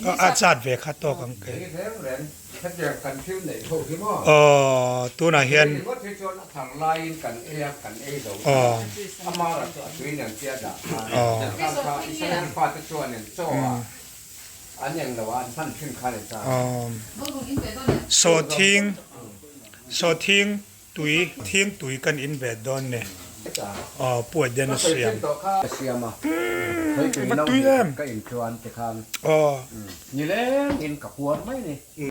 A chat ve kha tawk ang kei. Aw tunah hian. Aw. Aw. Sawhthing sawhthing Tui, thing tui kan in ve dawn ni. Aw puai den a siam. Umm va tui em. Aw.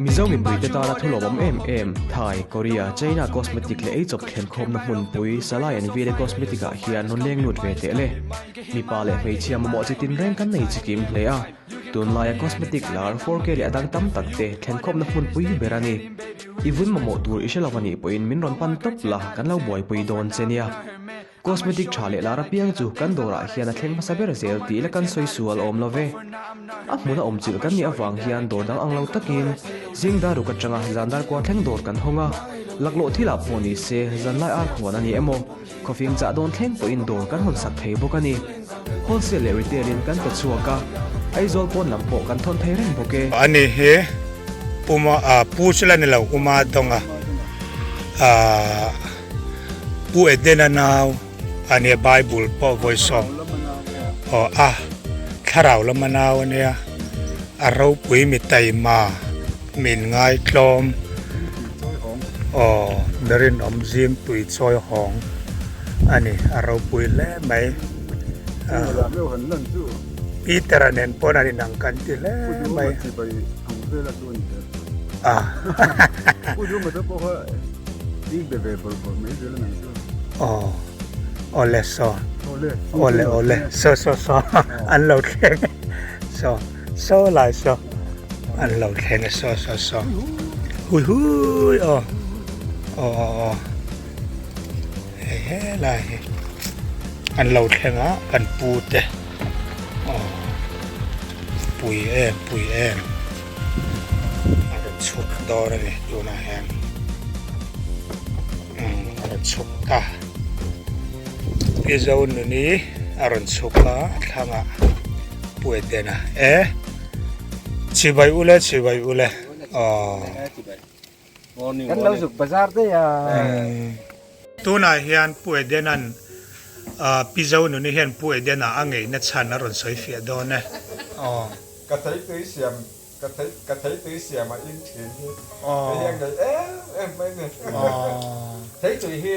Mizo mipuite tana thu lawmawm em em, Thai, Korea, China cosmetic leh eichawp thlenkhawmna hmunpui Salai and Vile Cosmetic ah hian rawn leng lut ve teh le. Mipa leh hmeichhia mamawh chi tinreng kan nei chikim hle a. Tunlaia cosmetic lar 4K leh a dang tam tak te thlenkhawmna hmunpui ber a ni. I vun mamawh tur i hre lo a nih pawhin min rawn pan tawp la, kan lo buaipui dawn che nia. Cosmetic tha leh lar apiang chu kan dawrah hian a thleng hmasa ber zel tih la kan sawi sual awm lo ve. A hmuna awm chilh kan nih avang hian dawr dang ang lo takin zing dar ruk atanga zan dar kua thleng dawr kan hawng a, laklawh thilah pawh ni se zanlai ar khuan a ni emaw, Khawfing chah dawn thleng pawhin dawr kan hawn sak thei bawk a ni. Wholesale leh retail in kan pe chhuak a, Aizawl pawn lam pawh kan thawn thei reng bawk e. Ani hi Puma ah Pu chu la ni lo Uma Dawnga ah Pu Edena nau a nia Bible pawh vawisawm aw a thlarau lama nau a nia a ropui mi taima min ngaitlawm. Aw, mi rinawm zing tui chawi hawng a ni, a ropui hle mai. Peter-a nen pawn an inang kan ti hle mai. Aw, awle saw, awle awle, saw saw saw, an lo thleng e, saw. Saw lai saw an lo thleng a saw saw saw hui hui aw aw aw aw hei he lai hi an lo thleng a kan pu te aw pui em pui em a rawn chhuk dawn a ni tunah hian umm a rawn chhuk ta Mizo nuni a rawn chhuk a a thlangah. Puaitena e chibai ule chibai ule aw. Kan lo zuk bazar daih a. Tunah hian Pu Edena'n Pi Zonuni hian Pu Edena a ngeihna chhan a rawn sawi fiah dawn e aw. Ka thei tui siam ka thei ka thei tui siam a in thin hi ka hian ngeih em em mai ni. Thei tui hi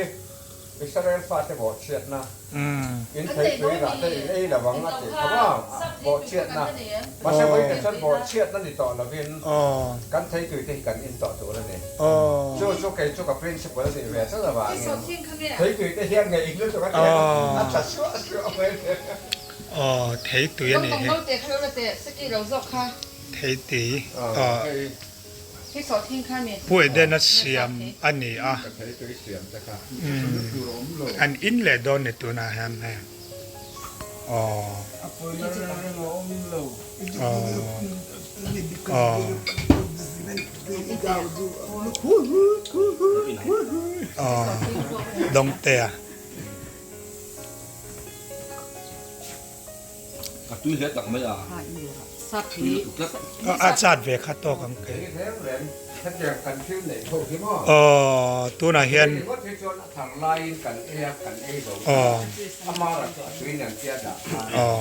Israel fate bawhchhiatna in theipui rah te in ei lo ang a tih kha maw? Bawhchhiatna. Mahse vawiin chuan bawhchhiatna ni tawh lovin kan theitui te hi kan in tawh tur a ni. Chu chu kei chu ka principle a nih ve tlat avangin theitui te hian nge in lutuk a ti a tla suah suah mai a ni. Aw theitui a nih hi. Theitui. Puaiden a siam a ni a, an in leh dawn ni tunah hian hei aw aw aw Dawngtea. Ka tui hle tak mai a, tui lutuk tlat. A chat ve kha tawk ang kei. Aw tunah hian. Aw. Aw.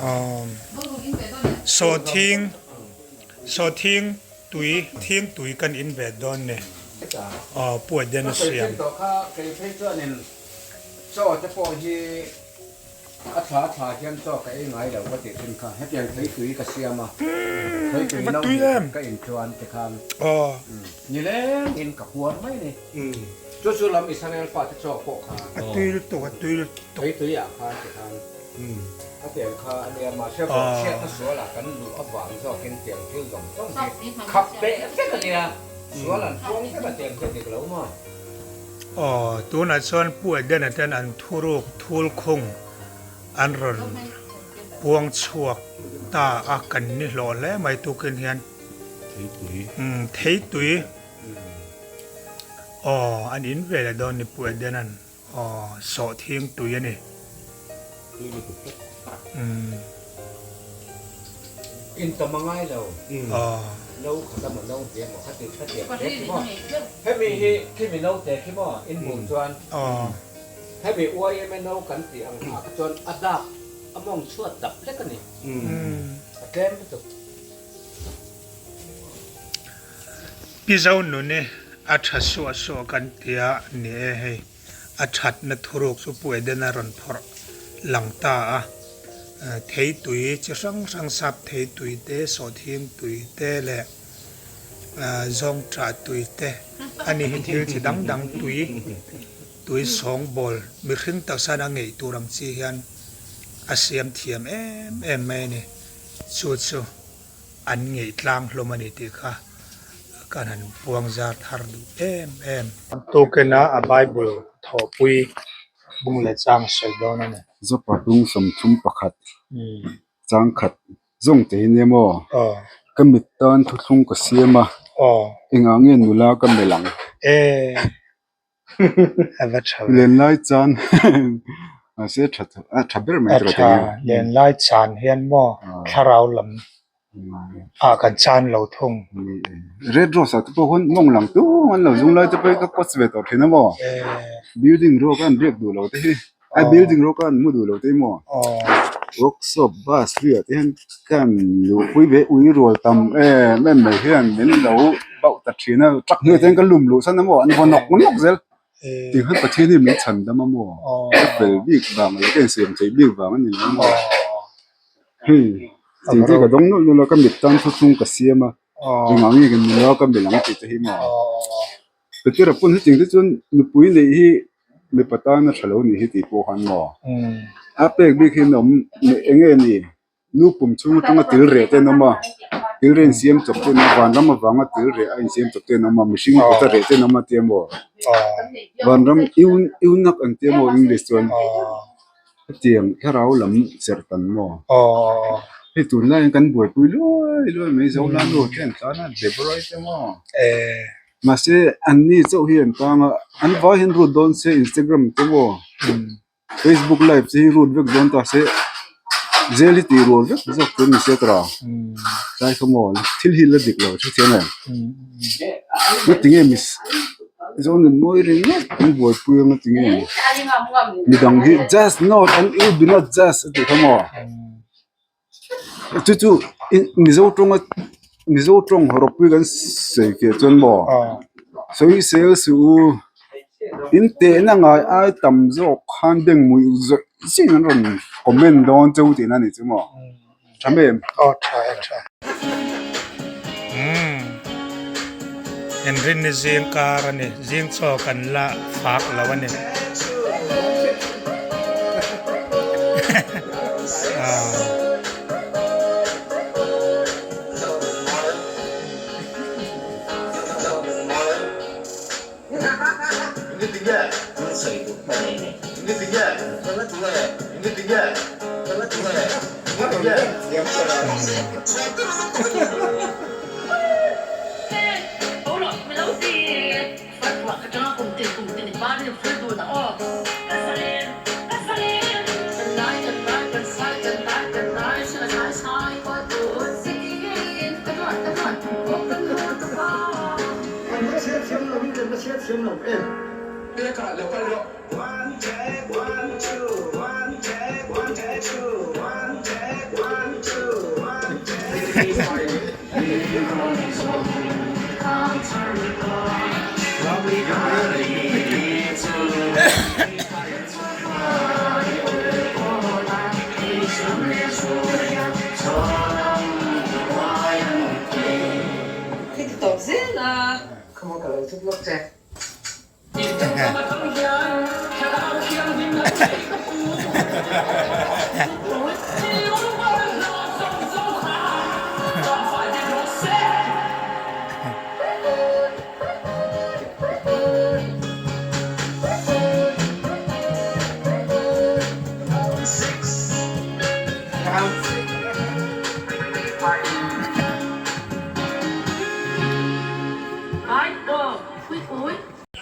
Aw. Sawhthing sawhthing Tui, thing tui kan in ve dawn ni. Aw, puai den a siam. Ka sawi tawh kha, kei phei chuanin chaw te pawh hi a thla thla hian chaw ka ei ngai lo ka tih thin kha. Hetiang thei tui ka siam a, thei tui no hi ka in chuan tikhan nilengin ka puar mai ni. Chu chu lam Israel fate chaw pawh kha. A tui lutuk, a tui lutuk. Thei tui ah khan tikhan. A tiang kha a nia, mahse bawhchhiatna sualah kan luh avang zawkin tiang thil zawng zawng hi khap teh vek a nia, sual an puang vek a tiang khi a dik lo maw? Aw, tunah chuan Pu Edena ten an thuruk thul khung an rawn puang chhuak ta a, kan ni hlawh hle mai tukin hian. Theitui. Umm, theitui. Aw, an in ve leh dawn ni Pu Edena'n. Aw, sawhthing tui a ni. Tui lutuk tlat. In tam a ngai lo. No khat emaw no hnih emaw khati khati ang te khi maw. Hemi hi khimi no te khi maw in hmuh chuan hemi YMA no kan tih ang ah kha chuan a dak a mawng chhuat dap hlek a ni. A tlem lutuk. Pi Zonuni a tha suah suah kan tia ni e hei. A thatna thuruk chu Pu Edena rawn phawrh lang ta a, theitui chi hrang hrang sap theitui te, sawhthing tui te leh zawngṭah tui te a ni hi thil chi dang dang tui tui sawngbawl mihring taksa a ngeih tur ang chi hian a siam thiam em em mai a ni. Chu chu an ngeih tlang hlawm a ni tih kha kan han puang zar thar duh em em. Tukina a Bible thawhpui bung leh chang sawi dawn a ni. Zopa bung 31 chang khat zawng te hi nia maw? Ka mit tan thuthlung ka siam a, engah nge nula ka melh ang? Lenlai chan mahse tha a tha ber mai tha lenlai chan hian maw thlarau lam ah kan chan lo thung red rose ah te pawh khawn mawng lang tung an lo zung lai te pawh hi ka coach ve tawh thin a maw building ruak a an riak duh lo te hi a building ruak a an mu duh lo te hi maw workshop bus hlui ah te hian ka han luhpui ve ui rual tam em em mai hian min lo bauh ta thin a truck hnuai ah te hian ka lum luh san a maw an vaw nawk nawk zel tih khan Pathian hi min chhan dam a maw ka fel bik vang leh ka insiam theih bik vang a ni lo maw hei tih te ka dawng nawlh nawlh a ka mit tan thuthlung ka siam a engah nge ka nula ka melh ang tih te hi maw. Petera pawn hetiang te chuan nupui neih hi mipa tana tha lo nih hi tih pawh khan maw a pek bik hi an awm eng nge ni nu pum chhung atanga til reh te an awm a til reh insiam chawp te an awm a vanram avanga til reh a insiam chawp te an awm a mihring kawta reh te an awm a tia maw vanram eunuch an tia maw english chuan hetiang thlarau lam serh tan maw hei tunlaiin kan buaipui luai luai mai zo lanu te an tlan a Deborah te maw. Mahse anni chauh hi an tang a, an vai hian rut dawn se Instagram te maw Facebook live te hi rut vek dawn ta se zel hi tih rual vek zawk tur a ni se tawrh a, tlai kha maw thil hi la dik lo hre thiam em? Ngatinge mi Zonin mawi ringawt an buaipui a ngatinge midang hi just not an you be not just a tih kha maw. Chu chu Mizo tawnga Mizo tawng rawpui kan sawi fiah chuan maw sawisel suh u in tehna ngai ai tam zawk khan beng hmuih zawih zawih an rawn comment dawn cheu tihna a ni chu maw tha mai em? Aw tha e tha. Umm Inrinni zing kar a ni zing chaw kan la fak lo a ni.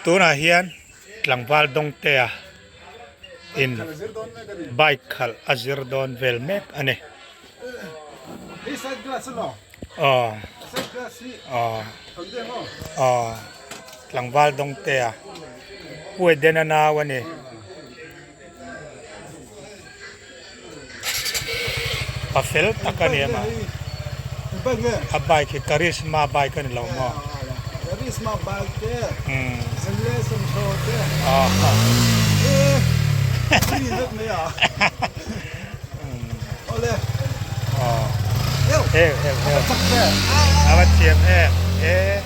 Tunah hian tlangval Dawngtea. In bike khalh a zir dawn vel mek a ni. Aw aw aw tlangval dawng te a puaiden a nau a ni. Pa fel tak a ni a mah. A bike hi Karizma bike a ni lo maw? Karizma bike te, Zenlesson show te. Awle. Heu heu heu. A va thiam em e.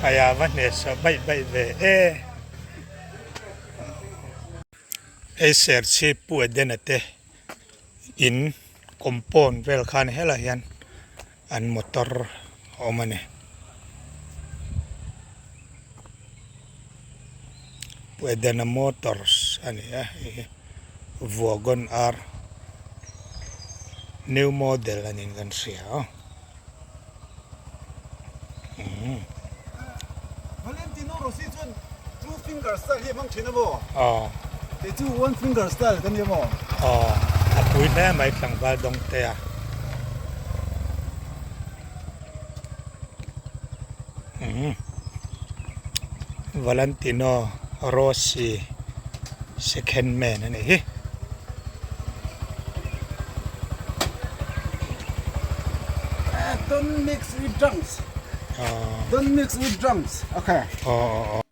Aia va hnehsawh baih baih ve e. Hei Serchhip Pu Edena te in compound vel khan helaiah hian an motor a awm a ni. Pu Edena Motors a ni a hei hi Wagon R new model a niin kan hria a. Valentino Rossi chuan two finger style hi a hmang thin a maw? Aw. Kei chu one finger style ka ni a maw? Aw, a pui hle mai tlangval dawng te a. Umm. Valentino Rossi second man a nih hi. Don't mix with drunks. Don't mix with drunks. Okay. Aw aw aw.